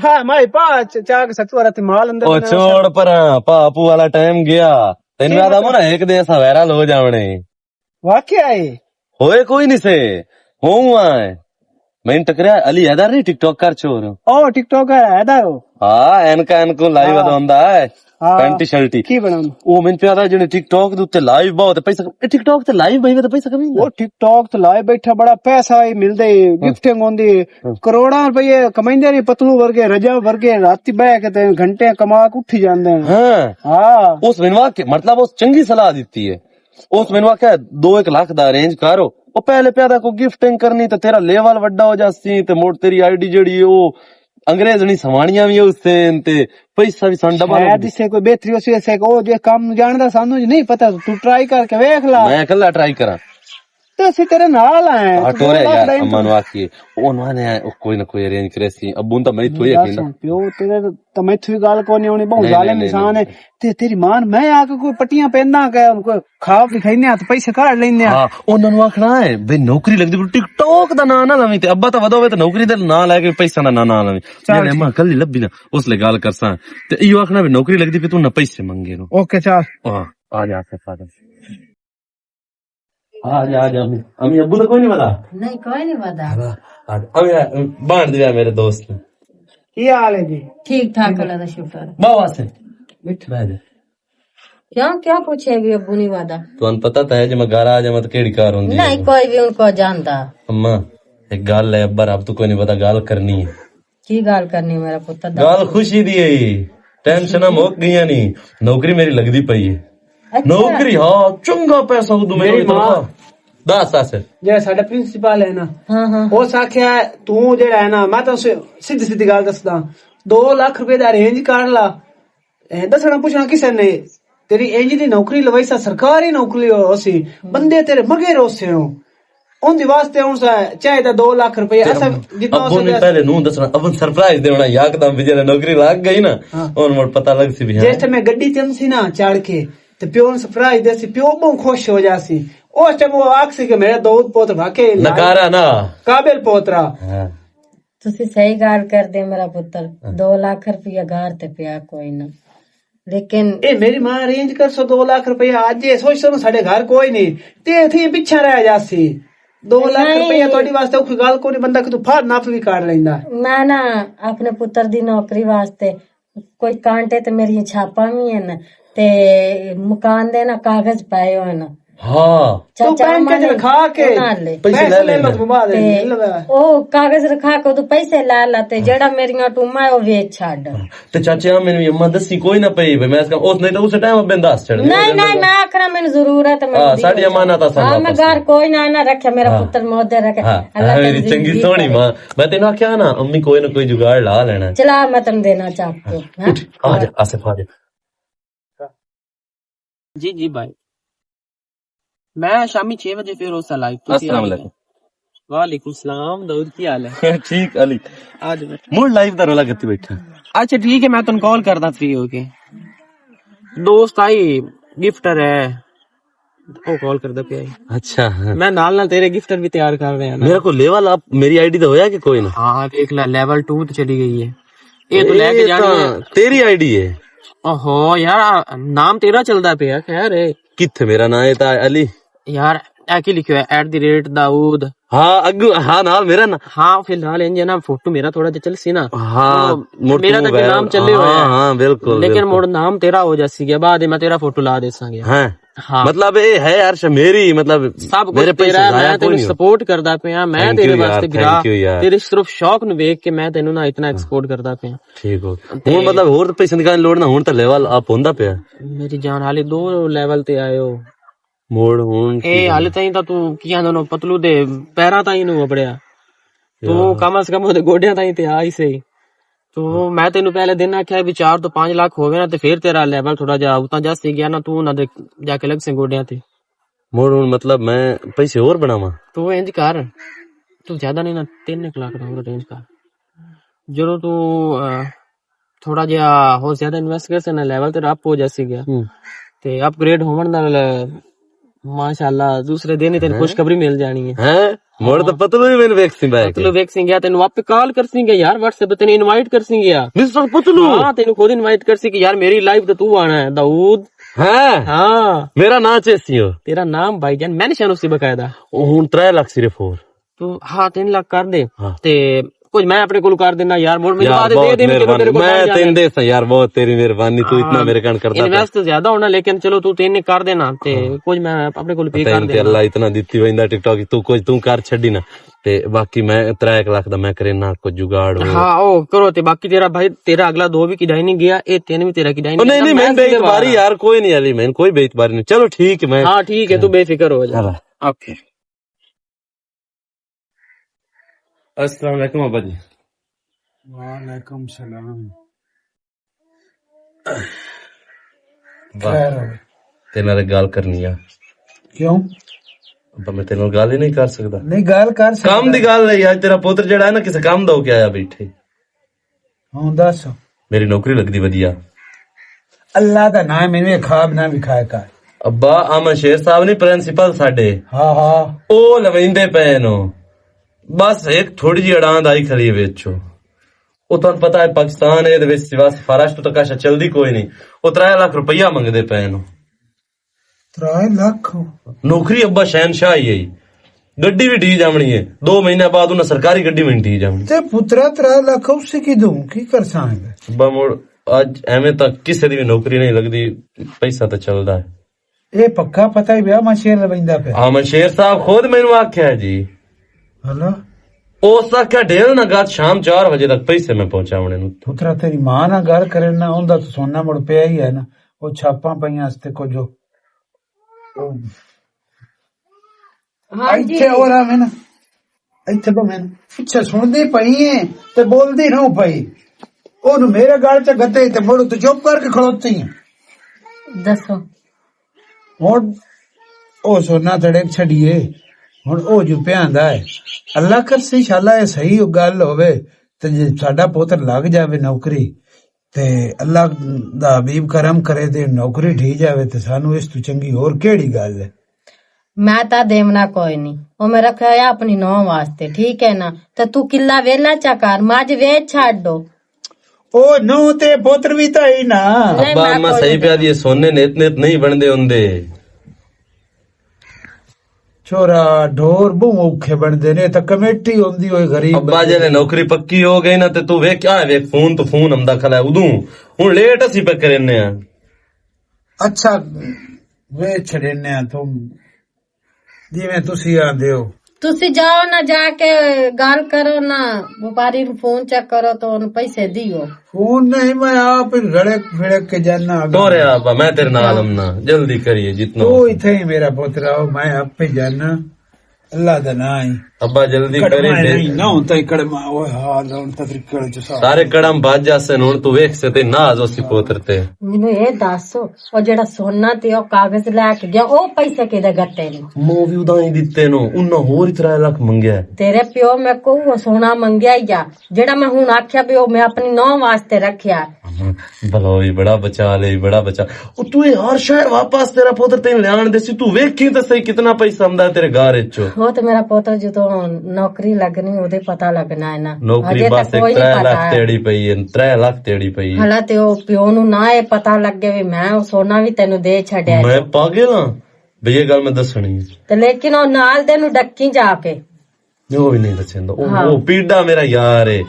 ہاں، میں پا چ-، چاک ستو رات مال اندر او بنا چھوڑ سا۔ پراں، پاپو والا ٹائم گیا۔ تینوں یاد آ مطلب؟ نا، ایک دن اساں وائرل ہو جاونے۔ واقعی آئے؟ ہوئے کوئی نہیں سے، ہوں آئے۔ میں ٹکریا علی حیدر نہیں، ٹک ٹاک کر چھوڑ۔ او، ٹک ٹاک کر حیدر ہو؟ ہاں، اینکا اینکو لائیو ہاں۔ ادا ہوندا ہے۔ ہاں۔ پینٹی شرٹی۔ کی بناؤں؟ او میں پیارا جنے ٹک ٹاک دے اوتے لائیو بہت پیسہ، اے ٹک ٹاک تے لائیو بھائی تے پیسہ کمی ہوندا؟ او ٹک ٹاک تے لائیو بیٹھا بڑا پیسہ ہی ملدا ہے، ہاں۔ گفٹنگ ہوندی ہے۔ ہاں۔ کروڑاں روپے کمائندے نے پتلو ورگے، رجب ورگے، راتی بہ کے تے گھنٹے کما کے اٹھی جاندے ہیں۔ ہاں۔ ہاں۔ اس بنوا کے، مطلب، اس چنگی صلاح دتی ہے۔ اس مینوں آکھیا، "دو ایک لاکھ دا ارینج کر، او پہلے پیدا کو گفٹنگ کرنی تے تیرا لیول وڈا ہو جاسی تے مڑ تیری آئی ڈی جیڑی ہے، او انگریز نہیں سوانیاں وی اس دین تے پیسہ وی سان ڈبل ہو شاید جاسی۔" اسے کوئی بہتری ہو سی، اسے کو جے کام نوں جاندا، سانوں نہیں پتہ، تو ٹرائی کر کے ویکھ لا۔ میں اکلا ٹرائی کراں۔ تے اسی تیرے نال آئے ہیں، آ، تو ٹورے یار، لاکھ دا انتظام۔ اماں نوں آکھیے، او انہاں نے آئے، او کوئی نہ کوئی ارینج کرے سی، ابو نوں تاں میں اتھوں ہی یار آکھی نا۔ سن پیو، تیرے تاں میں اتھوں ہی گل کوئی نہیں ہونی، بہت نہیں، ظالم نہیں، نہیں، انسان ہے۔ نہیں۔ تے تیری ماں نے میں آ کے کوئی پٹیاں پہننا کہ ان کو خواب دکھائینے آ تے پیسے کاڑ لینے آ۔ ہاں، انہاں نوں آکھنا ہے، بے نوکری لگدی پئی، ٹک ٹاک دا ناں نہ لویں، تے ابا تاں ودو ہوئے تے نوکری دا ناں لے کے پیسے دا ناں نہ لویں۔ چل جے ٹھیک۔ اماں کل ہی لبھی نا، اس لے گل کرساں۔ تے ایہو آکھنا بے نوکری لگدی پئی، توں نہ پیسے منگے نو۔ اوکے، چل۔ ہاں، آ جا، آ جا۔ آ جا، آ جا، امی، امی ابو تو کوئی نہیں پتا؟ نہیں، کوئی نہیں پتا۔ ہاں، آ جا۔ امی، بانڈ دیا میرے دوست۔ کی حال ہے جی؟ ٹھیک ٹھاک، اللہ دا شکر۔ بہو واسطے۔ بیٹھ۔ بیٹھ۔ کیوں، کیوں پوچھے بھی ابو نہیں وعدہ؟ تمہیں پتا تو ہے، جے میں گھر آ جاواں تو کیڑی کار ہوندی ہے؟ نہیں، کوئی بھی ان کو جاندا۔ اماں، ایک گل ہے، ابا رب تو کوئی نہیں پتا، گل کرنی ہے۔ کی گل کرنی میرا پتر؟ گل خوشی دی ہے، ٹینشناں مک گئیاں نہیں، نوکری میری لگدی پئی ہے۔ اچھا۔ نوکری، ہاں، چنگا پیسہ اردو میں میری ماں۔ دس آصف۔ جڑا ساڈا پرنسپل ہے نا، ہاں، ہاں، ہاں۔ اس آکھیا، "توں جڑا ہے نا، میں تاں اسے سیدھی سیدھی گل دسدا، دو لاکھ روپے دا ارینج کر لا۔" اے دسنا پوچھنا کسے نے، تیری انج دی نوکری لوائی سا، سرکاری نوکری ہو سی، بندے تیرے مگے روسے ہو۔ ان دی واسطے ہن سا چاہے تاں دو لاکھ روپے، تے اساں جتنا ہو ابو نے سکے پہلے نوں دسنا، ابو نے سرپرائز دیونا، یکدم بھی جڑا نوکری لگ گئی نا، ہاں۔ ہن مڑ پتہ لگ سی بھی ہاں۔ جس ٹائم میں گڈی تے سی نا چڑھ کے، تے پیو نوں سرپرائز دے سی، پیو بہوں خوش ہو جا سی۔ اس ٹائم وہ آکھ سی کہ میرا دود پوتر واقعی لائق نکارا نا۔ قابل پوترا۔ ہاں۔ تسی صحیح گال کردے میرا پتر، ہاں۔ دو لاکھ روپیہ گار تے پیا کوئی نہ۔ لیکن اے میری ماں ارینج کر سو دو لاکھ روپیہ، اج اے سوچ سو ساڈے گھر کوئی نہیں، تے اتھے ہی پچھا رہ جاسی۔ دو لاکھ نہیں۔ روپیہ تہاڈی واسطے اوکھی گل کوئی نہیں، بندا کتھوں پھاڑ نپ وی کر لیندا۔ میں نا اپنے پتر دی نوکری واسطے کوئی کانٹے تے میری چھاپاں وی ہن، تے مکان دے نا کاغذ پائے ہوئے نا۔ ہاں۔ چاچا تو بینک اماں چ نے رکھا کے انہاں لے۔ پیسے لے پیسے لے لے۔ لو، گھما دے، تے لے لو۔ او کاغذ رکھا کے ادو پیسے لے لا، تے جیڑا میریاں ٹوماں ہے، او ویچ چھڈ۔ تے چاچے آ مینوں اماں دسی کوئی نہ پئی، بھئی میں اس کا، اس نے تو اس ٹائم بنداس چڑھ گیا۔ نہیں، نہیں، میں آکھنا مینوں ضرورت ہے، مینوں ہاں، ساڈی امانت آسان ہاں، میں واپس گھر دے۔ کوئی نہ، نہ رکھے، میرا ہاں۔ پتر موت دے رکھے۔ ہاں، اللہ ہاں، میری تندگی چنگی سوہنی ماں۔ میں تینوں آکھیا نا، امی کوئی نہ کوئی جگاڑ لا لینا۔ چلا، میں تینوں دینا چاپ کے، ہاں۔ اٹھ، آ جا، آصف، آ جا۔ جی، جی بھائی۔ میں شامی چھ بجے پھر اس لائیو۔ تسی السلام آ جاؤ۔ علیکم۔ وعلیکم السلام، داؤد، کی حال ہے؟ ٹھیک، علی۔ آ جاؤ بیٹھو۔ مڑ لائیو دا رولا کرتی بیٹھا۔ اچھا، ٹھیک ہے، میں تنوں کال کردا فری ہو کے۔ دوست آئی، گفٹر ہے، او کال کردا پیا ہے۔ اچھا، ہاں۔ میں نال نال تیرے گفٹر بھی تیار کر رہے ہیں نا۔ میرا کوئی لیول اپ، میری آئی ڈی تے ہویا کہ کوئی نہ؟ ہاں، دیکھ لے، لیول ٹو تے چلی گئی ہے۔ اے تو لے کے اے جانی تاں ہے۔ تیری آئی ڈی ہے۔ اوہو، یار، نام تیرا چلدا پیا، خیر ہے۔ کتھے میرا نام ہے تاں علی؟ یار، اے کی لکھیا ہے؟ ایٹ دی ریٹ داؤد۔ ہاں، اگو، ہاں، نال میرا نا۔ ہاں، فی الحال انج ہے نا، فوٹو میرا تھوڑا جہا چل سی نا۔ ہاں، تو مڑ میرا تو تاں غیر نام چلے ہوئے ہاں، ہیں۔ ہاں، بالکل، لیکن بالکل۔ مڑ نام تیرا ہو جاسی گیا، بعد میں تیرا فوٹو لا دے ساں گیا۔ ہاں۔ ہاں۔ مطلب، اے ہے یار، ش-، میری، مطلب، سب کچھ میرے پیسے تیرا ہے، ضائع میں کوئی تینوں نہیں ہو۔ سپورٹ کردا پیا، میں تھینک تیرے یو یار، واسطے گرا، تھینک یو یار۔ تیرے صرف شوق نوں ویکھ کے میں تینوں نا اتنا ہاں۔ ایکسپورٹ کردا پیا۔ ٹھیک ہو۔ تے ہن مطلب، ہور تے پیسے نکالنے لوڑ نہ، ہن تے لیول اپ ہوندا پیا۔ میری جان، حالی دو لیول تے آئے ہو۔ موڑ ہن اے ٹھیک ہے۔ حالی تائیں تاں تو کی آندے نو، پتلو دے پیراں تائیں نو وپڑیا۔ تو یار۔ کم از کم اودے گوڈیاں تائیں تے آ ہی سہی۔ تو میں تینوں پہلے دن آکھیا بھی چار تو پانچ لاکھ ہووے نا، تے پھر تیرا لیول تھوڑا جہا اتنا جا سی گیا نا، تو انہاں دے جا کے لگ سے گوڈیاں تے۔ مڑ ہن مطلب میں پیسے ہور بناواں؟ تو انج کر، تو زیادہ نہیں نا، تین ایک لاکھ دا ہور ارینج کر۔ جدوں تو، آ، تھوڑا جہا ہور زیادہ انویسٹ کر سے نا، لیول تیرا اپ ہو جاسی گیا۔ ہوں۔ تے اپ گریڈ ہون نال ماشاءاللہ، دوسرے دن ہی تینوں ہیں؟ خوشخبری مل جانی ہے۔ ہیں؟ مڑ تو ہاں۔ پتلو ہی مینوں ویکھ سی بھائی پتلو کے۔ ویکھ سی گیا، تینوں آپ کال کر سی گیا یار، WhatsApp تے تینوں انوائٹ کر سی گیا۔ مسٹر پتلو؟ ہاں، تینوں خود انوائٹ کر سی کہ یار میری لائف تے تو آنا ہے، داؤد۔ ہیں؟ ہاں۔ میرا نام چیسی ہو۔ تیرا نام بھائی جان مینشن اسی باقاعدہ۔ او ہن ترے لاکھ صرف ہور۔ تو ہاں، تین لاکھ کر دے۔ ہاں۔ تے کچھ میں اپنے کول کر دینا یار، مڑ میں یار، بعد دے بہت دے، میں تیرے مہربانی۔ کول میں بن جانا۔ تین دے سا یار، بہت تیری مہربانی، تو اتنا ہاں۔ میرے کن کردا انویسٹ پیا۔ تو زیادہ ہونا، لیکن چلو تو تین کر دینا، تے ہاں۔ کچھ میں اپنے کول پے پتہ کر نہیں تے دینا۔ اللہ اتنا دتی ویندا ٹک ٹاک، تو کچھ تو کر چھڈی نا۔ تے باقی میں ترے ایک لاکھ دا میں کرے نا کچھ جگاڑ ہو۔ ہاں، او کرو تے باقی تیرا بھائی، تیرا اگلا دو بھی کڈائی نہیں گیا، اے تین بھی تیرا کڈائی او نہیں نہیں، گیا، نہیں، میں میں سیدھے بار یار، کوئی نہیں علی، میں کوئی بے اعتباری نہیں۔ چلو ٹھیک ہے، میں ہاں، ٹھیک ہے، تو بے فکر ہو جا۔ چلو۔ اوکے۔ السلام علیکم ابا جی۔ وعلیکم السلام۔ واہ۔ خیر ہو؟ تیرے نال ایک گل کرنی آ۔ کیوں؟ ابا، میں تیرے نال گل ہی نہیں کر سکدا۔ نہیں، گل کر سکدا۔ کم دی گل ہے یار، تیرا پتر جڑا ہے نا، کسے کم دا ہو کے آیا بیٹھے۔ ہاں، دس۔ میری نوکری لگدی ودیا۔ اللہ دا نام ہے، مینوں یہ خواب نہ وکھایا کر۔ ابا، امن شیر صاحب نہیں، پرنسپل ساڈے۔ ہاں، ہاں۔ او لویندے پئے نو۔ بس ایک تھوڑی جی اڑاند آئی کھڑی ہے وچ۔ او تہانوں پتہ ہے، پاکستان ہے، دے وچ سوا سفارش تو تک اشا چلدی کوئی نہیں۔ او ترے لاکھ روپیہ منگدے پئے نو۔ ترے لاکھ؟ نوکری ابا شہنشاہ ہی ہے۔ گڈی بھی ٹھیک جامنی ہے۔ دو مہینے بعد انہاں سرکاری گڈی میں ٹھیک جامنی۔ تے پترا، ترے لاکھ اس کی دوں، کی کر سانگے؟ ابا مڑ، اج ایویں تک کسے دی بھی نوکری نہیں لگدی، پیسہ تے چلدا ہے۔ اے پکا پتہ ہی بیا، مشیر لبیندا پیا۔ ہاں، مشیر صاحب خود مینوں آکھیا جی۔ ہلا؟ اس آکھیا، "ڈیل نہ گات، شام چار بجے تک پیسے میں پہنچاونے نوں۔" پترا، تیری ماں نہ گل کرے نہ، اوندا تو سونا مڑ پیا ہی ہے نا۔ او چھاپاں پئیاں اس تے کجھ۔ او ہاں جی۔ ایتھے ہو رہا میں نا، ایتھے بہ میں نا۔ پچھے سن دی پئی ہے تے بول دی نہ پئی۔ اونوں میرے گل چ گتے تے مڑ تو چپ کر کے کھلوتی ہے۔ دسو۔ ہن او سونا تڑک چھڈیے، ہن او جو پیا آندا ہے۔ اللہ کرسی شالا اے صحیح گل ہووے تے جے ساڈا پتر لگ جاوے نوکری، تے اللہ دا حبیب کرم کرے تے نوکری ٹھی جاوے، تے سانو اس تو چنگی ہور کیڑی گل ہے؟ میں تاں دیونا کوئی نہیں، او میں رکھیا ہویا اپنی نوہ واسطے، ٹھیک ہے نا؟ تے تو کلا ویلا چا کر، ماج ویچ چھڈ دو۔ او نو تے پتر وی تاں ہی نا۔ نہیں، ابا، میں اما کوئی صحیح نہیں۔ پیا دی، سونے نیت نیت نہیں بندے ہوندے۔ چھورا، ڈھور بہوں اوکھے بندے نے، تاں کمیٹی ہوندی ہوئے غریب ابا بندے جے نے دی۔ نوکری پکی ہو گئی نا، تے تو ویکھ کیا ہے، ویکھ فون تو فون ہمدا کھلا ہے ادوں۔ ہن لیٹ اسی پہ کرنے ہیں۔ اچھا، ویچ چھڑنے ہیں تو۔ جی میں تسی آندے ہو۔ تسی جاؤ نہ، جا کے گل کرو نہ، وپاری نوں فون چیک کرو تو ان پیسے دیو۔ فون نہیں، میں آپ ہی رڑک فڑک کے جانا۔ تو رہا ابا، میں تیرے نال ہم نا، جلدی کریے جتنا تو ہو سکے۔ اتھے ہی میرا پتر آؤ، میں آپ پہ جانا۔ اللہ دا نام ہے۔ ابا جلدی کڑما کری ہے دے۔ نہیں، نہ ہوتا ہی کڑما، اوہ حال ہے، ان تفریق کرو جو سارے۔ سارے کڑم بھج جاسے، ہن تو ویکھ سے تے ناز اسی پتر تے۔ مینوں اے دس، او جڑا سونا تے او کاغذ لے کے گیا، او پیسے کدے گتے نے؟ مو بھی اداں ہی دتے نو، انہاں ہور ہی ترے لاکھ منگیا ہے۔ تیرے پیو میں کو وہ سونا منگیا ہی گیا، جڑا میں ہن آکھیا بھی او میں اپنی نو واسطے رکھیا۔ بھلا ہوئی بڑا بچا لے، بڑا بچا۔ او تو اے ہر شہر واپس تیرا پتر تین لیان دے سی، تو ویکھی تے صحیح کتنا پیسہ آندا ہے تیرے گھر وچ۔ او تے میرا پتر جدوں نوکری لگنی، اودے پتہ لگنا ہے نا۔ نوکری اجے بس تک ایک کوئی نہیں ترے پتہ لاکھ ہے۔ تیڑی پئی ہے، ترے لاکھ تیڑی پئی ہے۔ حالا تے او پیو نوں نہ اے پتہ لگے وی میں او سونا وی تینوں دے چھڈیا میں جو۔ پاگل ہاں، بھئی اے گل میں دسنی ہے۔ تے لیکن او نال دے نوں ڈکی جا کے۔ نہیں، وہ بھی نہیں دسیندا۔ او، ہاں۔ او پیڈا میرا یار ہے۔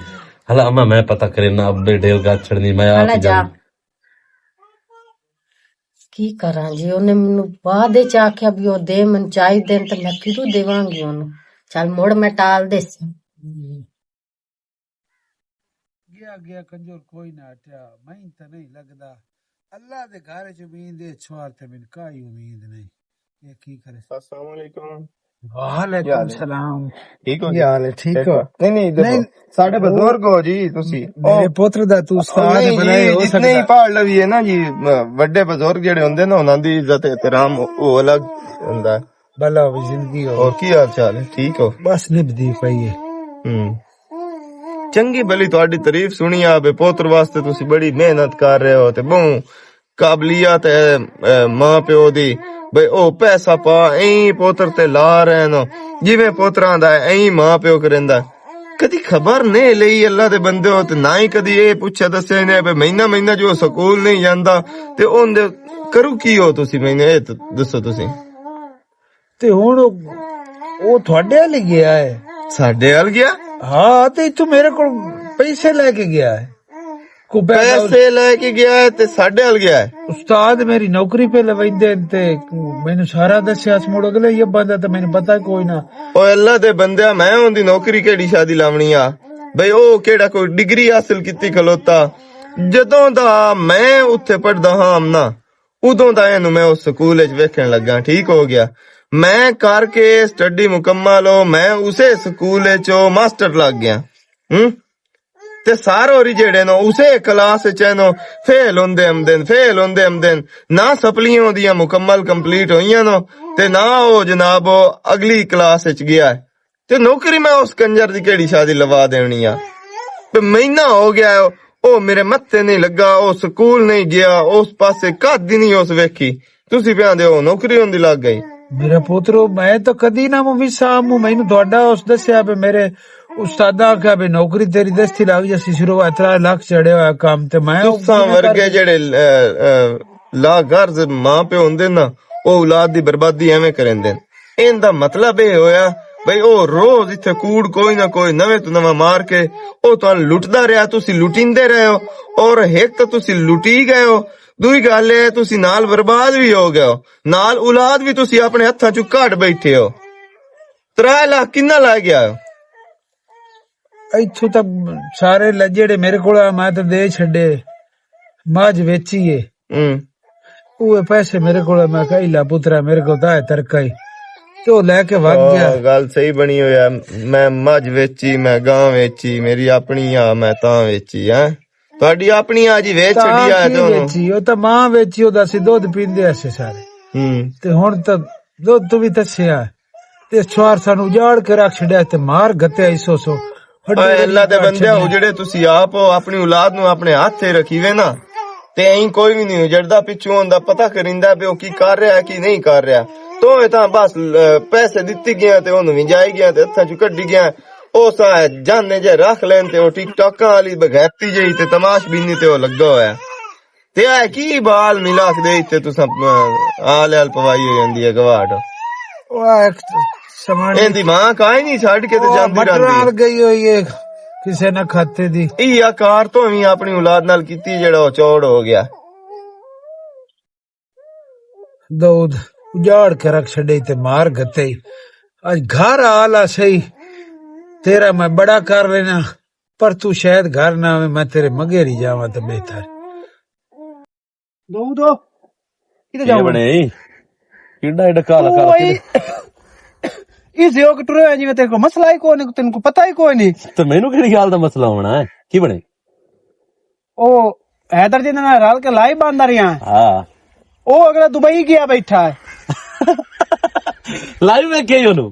حالا اما میں پتہ کرے نہ، ابے ڈیل گا چھڑنی، میں آپ حالا ہی جا۔ جاؤں۔ کی کراں جی، اونے مینوں بعد وچ آکھیا بھی او دے، من چاہی دین تے میں کدوں دیواں گی اونوں۔ چل مڑ میں ٹال دے سی۔ گیا گیا کنجر کوئی نہ ہٹیا، میں تے نہیں لگدا۔ اللہ دے گھر وچ امید ہے، چھوار تے من کائی امید نہیں۔ یہ کی کرے؟ السلام علیکم۔ وعلیکم السلام۔ ٹھیک ہو جی؟ کیا حال ہے؟ ٹھیک ہو؟ نہیں، نہیں، دیکھو، نہیں۔ ساڈے بزرگ ہو جی تسی۔ میرے پتر دا تو استاد نہیں جی، بنائے ہو جتنے ہی سکدا۔ پڑھ لوی ہے نا جی، م-، وڈے بزرگ جڑے ہوندے نا، انہاں دی عزت احترام او، او الگ ہوندا ہے۔ بھلا ہووی زندگی ہو۔ اور کی حال چال ہے؟ ٹھیک ہو؟ بس نبھدی پئی ہے۔ ہوں۔ چنگی بھلی تہاڈی تعریف سنی آ، بے پوتر واسطے تسی بڑی محنت کر رہے ہو تے بہوں قابلیت ہے، اے، ماں پیو دی۔ بھئی او پیسہ پا، ایں پوتر تے لا رہے نو۔ جویں پوتراں دا ہے، ایں ماں پیو کریندا۔ کدی خبر نہیں لئی اللہ دے بندے ہو تے نہ ہی کدی اے پوچھا دسیا نے بھئی مہینہ مہینہ جو سکول نہیں جاندا تے اون دے کرو کی ہو تسی مہینے، اے ت-، دسو تسی۔ تے ہن او، او تھوڑے ال گیا ہے۔ ساڈے ال گیا؟ ہاں، تے اتھوں میرے کول پیسے لے کے گیا ہے۔ کو پیسہ پیسے لے کے گیا ہے تے ساڈے ال گیا ہے۔ استاد میری نوکری پہ لویندے تے مینوں سارا دسیا، اس مڑ اگلے یہ بندہ تے مینوں پتہ کوئی نہ۔ او اللہ دے بندیا، میں اوندی نوکری کیڑی شادی لاونی آ؟ بھئی او کیڑا کوئی ڈگری حاصل کیتی کھلوتا؟ جدوں دا میں اتھے پڑھدا ہاں امنا، ادوں دا اینوں میں اس سکول وچ ویکھن لگا، ٹھیک ہو گیا۔ میں کر کے سٹڈی مکمل ہو، میں اسے سکول وچ او ماسٹر لگ گیا۔ ہوں؟ تے سارے ہوری جیڑے نو اسے کلاس وچ اینو فیل ہوندے ہمدن، فیل ہوندے ہمدن۔ نہ سپلیاں اوندیاں مکمل کمپلیٹ ہوئیاں نو، تے نہ او جناب او اگلی کلاس وچ گیا ہے۔ تے نوکری میں اس کنجر دی کیڑی شادی لوا دینی آ؟ تے مہینہ ہو گیا ہے، او میرے متے نہیں لگا، او سکول نہیں گیا، اس پاسے کد دی نہیں اس ویکھی۔ تسی پیا دے او نوکری ہوندی لگ گئی۔ میرا پوترو، میں تو کدی نہ موں وسا موں، مینوں تہاڈا اس دسیا بھی میرے استاد آکھیا بھی نوکری تیری دستی لگ جاسی، شروع ہویا ترے لاکھ چڑھے ہویا کام تے میں او تساں ورگے جڑے، اے، اے، لا غرض ماں پیو ہوندے نا، او اولاد دی بربادی ایویں کریندے۔ این دا مطلب اے ہویا بھئی او روز ایتھے کوڑ کوئی نہ کوئی نویں تو نواں مار کے او تہانوں لٹدا رہیا، تسی لٹیندے رہے ہو۔ اور ہک تو تسی لٹی گئے ہو، دوئی گل اے تسی نال برباد بھی ہو گئے ہو، نال اولاد بھی تسی اپنے ہتھاں چوں کڈ بیٹھے ہو۔ ترے لاکھ کنا لگ گیا؟ ایتھوں تک سارے ل-، جیڑے میرے کول آ، میں تے دے چھڈے، مجھ ویچی ہے۔ ہوں۔ اوہ پیسے میرے کول، میں کہا، "ایلا پترا، میرے کول تاں ہے ترکا ہی۔" تے او لے کے وگ گیا۔ گل صحیح بنی ہویا، میں مجھ ویچی، میں گاں ویچی، میری اپنی آ، میں تاں ویچی، ہیں؟ تہاڈی اپنی آ جی، ویچ تاں چھڈی آ کی تے ہن۔ ویچی؟ او تاں ماں ویچی، او دا سی دودھ پیندے ایسے سارے۔ ہوں۔ تے ہن تاں دودھ تو بھی تسیا۔ تے چھوار سانو اجاڑ کے رکھ چھڈیا تے مار گتے آئی سو سو۔ ہڈے اے اللہ دے بندے ہو، جڑے تسی آپ ہو، اپنی اولاد نو اپنے ہاتھ تے رکھی وے نا، تے ایں کوئی بھی نہیں اجڑدا، پچھوں ہوندا پتہ کریندا پے او کی کر رہا ہے، کی نہیں کر رہا۔ تو اے تاں بس، ل-، پیسے دتی گیا تے اونوں وی جائی گیا تے ہتھاں چوں کڈی گیا۔ او سا جانے جے رکھ لین تے او ٹک ٹاکاں والی بغیرتی جئی تے تماش بینی تے او لگا ہویا ہے۔ تے اے کی بال ملا کے دے تے تساں، آ، آل آل پوائی ہو جاندی ہے گواٹ۔ او ایک سمان ایندی ماں کائیں نہیں چھڈ کے تے او جاندی مٹر رہندی ہے۔ آل گئی ہوئی ہے کسے نہ کھاتے دی۔ ای آ کار تو ہی اپنی اولاد نال کیتی جڑا او چوڑ ہو گیا۔ دود اجاڑ کے رکھ چھڈے تے مار گتے۔ اج گھر آلا سہی، تیرا میں بڑا کر لینا، پر تو شاید گھر نہ آویں، میں تیرے مگے ہی جاواں تے بہتر۔ دود، کدھر جاواں؟ بنے؟ کیڑا ایڈا کالا کالا اوئے، کدھر؟ اس یوگ ٹرے جی، تیرے کو مسئلہ ہی کوئی نہیں، تینوں کو پتہ ہی کوئی نہیں۔ تے مینوں کیڑی گل دا مسئلہ ہونا ہے؟ کی بنے؟ او حیدر جی دے نال رل کے لائیو بندا رہیا۔ ہاں۔ او اگلا دبئی گیا بیٹھا ہے۔ لائیو ویکھیا ہی اونوں؟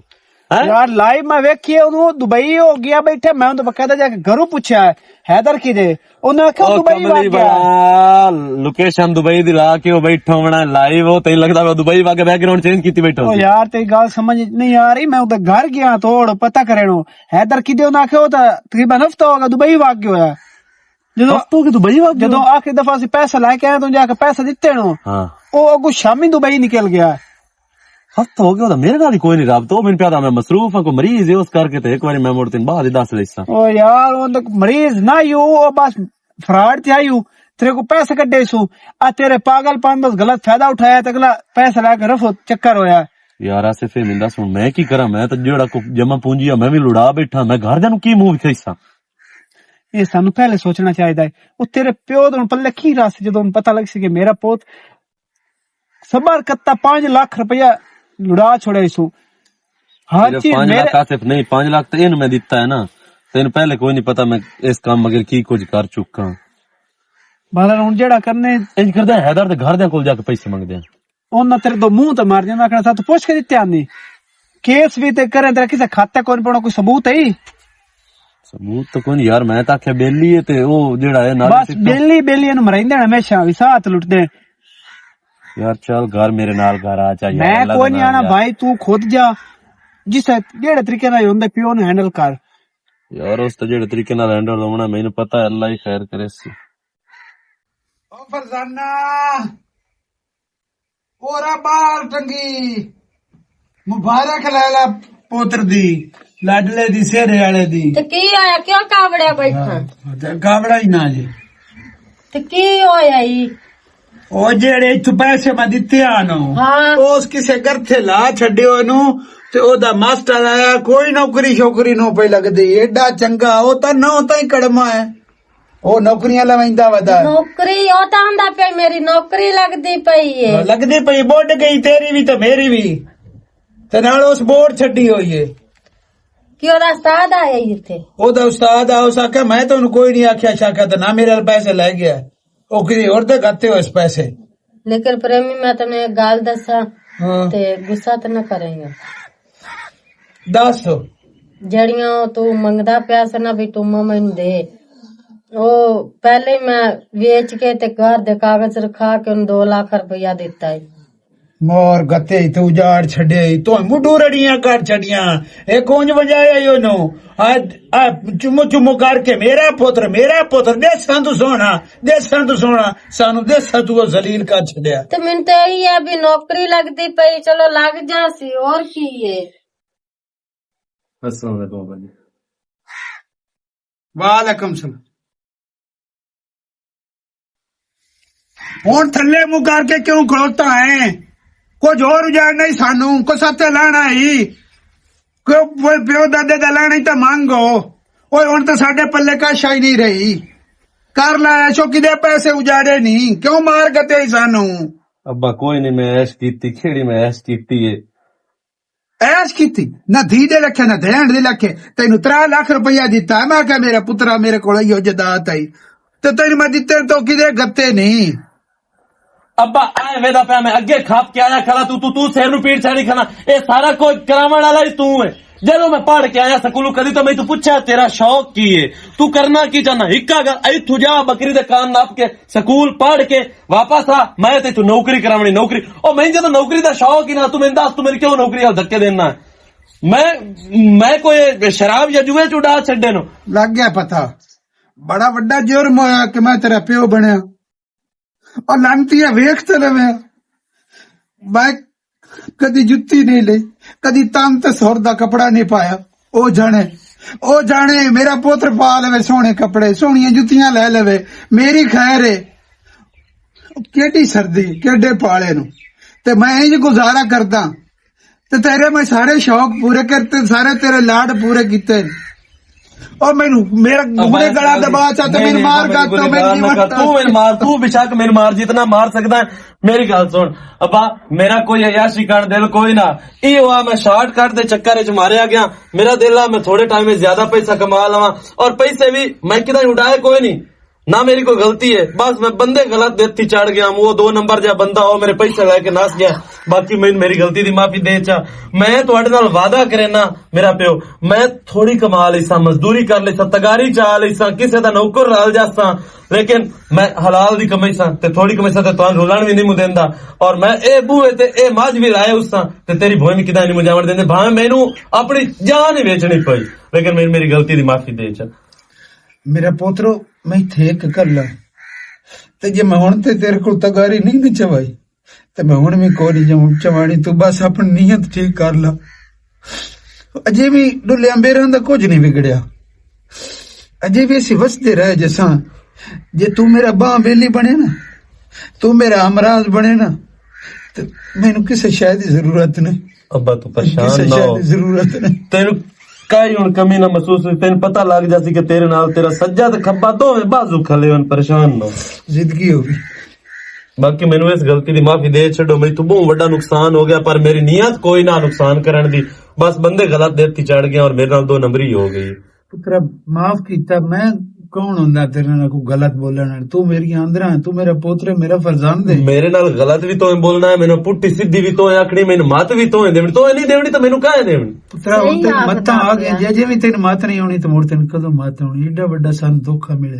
ہیں؟ یار، لائیو میں ویکھیا اونوں، دبئی ہو گیا بیٹھا، میں اونوں باقاعدہ جا کے گھروں پوچھیا ہے، "حیدر کدے؟" انہاں آکھیا، او "دبئی کملی وگ گیا۔" بڑا لوکیشن دبئی دی لا کے او بیٹھا ہونا ہے لائیو، او تینوں لگدا پیا دبئی وگ، بیک گراؤنڈ چینج کیتی بیٹھا او ہوسی۔ یار، تیری گل سمجھ نہیں آ رہی، میں اوہدے گھر گیا توڑ پتہ کرینو۔ حیدر کدے؟ انہاں آکھیا، "او تاں تقریباً ہفتہ ہو گیا، دبئی وگ گیا ہویا ہے۔" جدوں ہفتہ ہو گیا دبئی وگ گیا؟ جدوں آخری دفعہ اسی پیسے لے کے آئے، تو جا کے پیسے دتے نو۔ ہاں۔ او اگوں شامی دبئی نکل گیا۔ ہفتہ ہو گیا، او تاں میرے نال ہی کوئی نہیں رابطہ۔ او مینوں پیا دا میں مصروف ہاں، کوئی مریض ہے، اس کر کے تے ایک واری میں مڑ تین بعد ہی دس لیساں۔ او یار، او تاں مریض نہ ہی ہو، او بس فراڈ تے آئی ہو۔ تیرے کو پیسے کڈے سو، آ تیرے پاگل پن دا غلط فائدہ اٹھایا تے اگلا پیسے لے کے رفو چکر ہویا۔ یار آصف، اے مندا سن، میں کی کراں؟ میں تاں جیڑا کو جمع پونجی آ، میں وی لڑا بیٹھا۔ میں گھر جانوں کی منہ وکھائی ساں؟ اے سانوں پہلے سوچنا چاہیدا ہے۔ او تیرے پیو دے ہن پلے کی رس، جدوں ہن پتہ لگ سی کہ میرا پوت صبر کرتا پانچ لاکھ روپیہ لڑا چھوڑے سو۔ ہر صرف چیز پانچ میرے لاکھ آصف نہیں، پانچ لاکھ تو اینوں میں دتا ہے نا۔ تینوں پہلے کوئی نہیں پتا میں اس کام مگر کی کچھ کر چکا ہاں۔ بہرحال ہن جیڑا کرنے انج کردا ہے، حیدر دے گھر دے کول جا کے پیسے منگدے ہیں۔ انہاں تیرے دو منہ تے مار جانا، آکھنا، "ساتھ پوچھ کے دتے آنے۔" کیس بھی تے کریں، تیرا کسے کھاتے کون پڑھو، کوئی ثبوت ہے؟ ثبوت تو کوئی نہیں یار، میں تو آکھیا بیلی ہے تے او جیڑا ہے نال بس بیلی، بیلی اینوں مرائیندے ہمیشہ، وی ساتھ لٹدے۔ یار چل گھر میرے نال، گھر آ چا یار، میں اللہ کوئی دا نہیں نام آنا یار۔ بھائی، تو خود جا، جس جیڑے طریقے نال ہوندے پیو نوں ہینڈل کر۔ یار اس تے جیڑے طریقے نال ہینڈل ہونا، مینوں پتہ ہے اللہ ہی خیر کرے سی۔ او فرزانہ، پورا بال ٹنگی، مبارک لیلا پوتر دی، لاڈلے دی، سہرے والے دی۔ تے کی ہویا؟ کیوں کاوڑیا بیٹھا؟ ہاں، تے کاوڑا ہی نہ جی۔ تے کی ہویا ای؟ او جیڑے اتھوں پیسے میں دتے آ نا، ہاں۔ او اس کسے گرتھے لا چھڈیو نو، تے او دا ماسٹر آیا، کوئی نوکری شوکری نو پئی لگدی، ایڈا چنگا، او تاں نو تاں ہی کڑما ہے۔ او نوکریاں لویندا ودا۔ نوکری، او تاں آندا پیا، "میری نوکری لگدی پئی ہے۔" لگدی پئی، بڈ گئی تیری وی تے میری وی۔ تے نال اس بورڈ چھڈی ہوئی ہے۔ کہ او دا استاد آیا ہی اتھے؟ او دا استاد آ، اس آکھیا، "میں تانوں کوئی نہیں آکھیا شاکھیا تے نہ میرے نال پیسے لے گیا۔ او کسی ہور تے کھاتے ہو اس پیسے۔" لیکن پریمی، میں تینوں ایک گل دساں، ہاں۔ تے غصہ تے نہ کریں گا۔ دس۔ جڑیاں تو منگدا پیا سی نا بھی تو ماما نوں دے، او پہلے ہی میں ویچ کے تے گھر دے کاغذ رکھا کے ان دو لاکھ روپیہ دتا ہے۔ مور گتے تو اجاڑ چھڈے، تو مڈو رڑیاں کر چھڈیاں۔ اے کونج وجایا ای اونوں؟ آ، آ، چمو چمو کر کے، "میرا پتر، میرا پتر، دیساں تو سونا، دیساں تو سونا، سانو دیساں تو ذلیل کر چھڈیا۔" تے مینوں تے ایہی ہے بھی نوکری لگدی پئی، چلو لگ جا سی، اور کی ہے؟ السلام علیکم بابا جی۔ وعلیکم السلام۔ ہن تھلے منہ کر کے کیوں کھلوتا ہے؟ کچھ ہور اجاڑنا ہی سانو، کچھ ساتے لانا ہی۔ کیوں وہ پیو دادے دا لانا ہی تے منگ ہو۔ اوئے ہن تے ساڈے پلے کش آئی نہیں رہی۔ کر لا ایشو، کدے پیسے اجاڑے نہیں، کیوں مار گتے ہی سانو؟ ابا کوئی نہیں، میں عیش کیتی، کھیڑی میں عیش کیتی ہے۔ ایش کیتی، نہ دھی دے لکھے، نہ دین دے لکھے۔ تینوں ترے لاکھ روپیہ دتا ہے، میں کہا، "میرا پترا، میرے کول ایہو جدات آئی۔" تے تینوں میں دتے تو کدے گتے نہیں۔ ابا، ایویں دا پیا میں اگے کھپ کے آیا کھڑا، تو، تو، تو سر نوں پیڑ چاڑی کھڑا۔ اے سارا کچھ کراون والا ہی تو ہے۔ جدوں میں پڑھ کے آیا سکولوں، کدی تو میں تو پوچھا، "تیرا شوق کی ہے؟ تو کرنا کی چاہنا؟" ہکا گل، ایتھوں جا بکری دے کان نپ کے سکول پڑھ کے واپس آ، میں تے تو نوکری کراونی، نوکری۔ او میں جدوں نوکری دا شوق ہی نہ، تو میں دس، تو میری کیوں نوکری وال دھکے دینا ہے؟ میں، میں کوئی شراب یا جوئے چ اڈا چھڈے نو؟ لگ گیا پتہ، بڑا وڈا جرم ہویا کہ میں تیرا پیو بنیا۔ اور لعنتی ہے، ویکھ تے لوے۔ میں کدی جتی نہیں لئی، کدی تن تے سر دا کپڑا نہیں پایا۔ او جانے، او جانے، میرا پتر پا لوے سونے کپڑے، سونیاں جتیاں لے لوے، میری خیر ہے۔ کیڈی سردی، کیڈے پالے نو۔ تے میں انج گزارا کردا۔ تے تیرے میں سارے شوق پورے کرتے، سارے تیرے لاڈ پورے کیتے۔ او مینوں، میرا گھوڑے گلا دبا چا تے مینوں مار کر تو میں جیون تو مینوں مار، تو بے شک مینوں مار، جتنا مار سکدا ہے۔ میری گل سن ابا، میرا کوئی عیاشی کر دل کوئی نہ۔ ای ہوا میں شارٹ کٹ دے چکر وچ ماریا گیا۔ میرا دل آ میں تھوڑے ٹائم وچ زیادہ پیسہ کما لواں، اور پیسے بھی میں کدھر اڈائے کوئی نہیں، نہ میری کوئی غلطی ہے، بس میں بندے غلط دل تے چڑھ گیا، وہ دو نمبر جا بندہ، وہ میرے پیسے لے کے نس گیا، باقی میں میری غلطی دی معافی دے چا۔ میں تہاڈے نال وعدہ کرینا، میرا پیو، میں تھوڑی کما لیساں، مزدوری کر لیساں، تگاری چا لیساں، کسے دا نوکر رل جاساں، لیکن میں حلال دی کمائی ساں تے تھوڑی کمائی ساں تے تہاڈے رولن وی نہیں مدیندا، اور میں اے بوئے تے اے ماج وی لائے اس ساں تے تیری بھوئیں وی کدا نہیں مجاون دیندے، بھاویں مینوں اپنی جان ہی ویچنی پئی، لیکن میں میری غلطی دی معافی دے چا۔ میرا پوترو، میں تھے ایک کلا۔ تے جے میں ہن تے تیرے کول تگاری نہیں نہ چوائی، تے میں ہن وی کوئی نہیں چوانی۔ تو بس اپنی نیت ٹھیک کر لا۔ اجے وی ڈلیاں بیراں دا کچھ نہیں بگڑیا۔ اجے وی اسی وسدے رہ جساں۔ جے تو میرا باں بیلی بنے نا، تو میرا امراض بنے نا، تے مینوں کسے شے دی ضرورت نہیں۔ ابا، تو پریشان کسے نہ شے ہو۔ دی ضرورت نہیں۔ تینوں کائی ہن کمی نہ محسوس ہوئی، تینوں پتہ لگ جاسی کہ تیرے نال تیرا سجا تے کھبا دوویں بازو کھلے ہن، پریشان نہ ہو۔ زندگی ہو گئی۔ باقی مینوں اس غلطی دی معافی دے چھڈو، میری تو بہت وڈا نقصان ہو گیا، پر میری نیت کوئی نہ نقصان کرن دی، بس بندے غلط دل تے چڑھ گئے اور میرے نال دو نمبری ہو گئی۔ پترا، معاف کیتا، میں کون ہوندا تیرے نال کوئی غلط بولن والا؟ تو میری آندرا ہے، تو میرا پوتر ہے، میرا فرزند ہے۔ میرے نال غلط بھی تو بولنا ہے، مینوں پٹی سیدھی بھی تو آکھنی، مینوں مت بھی تو دیونی، تو نہیں دیونی تو مینوں کہہ دیونی؟ پترا، ہن صحیح تیری آ متاں آ گیا۔ جے جے بھی تینوں مت نہیں آنی تو مڑ تینوں کدوں مت آنی؟ ایڈا وڈا سانوں دھوکا ملے۔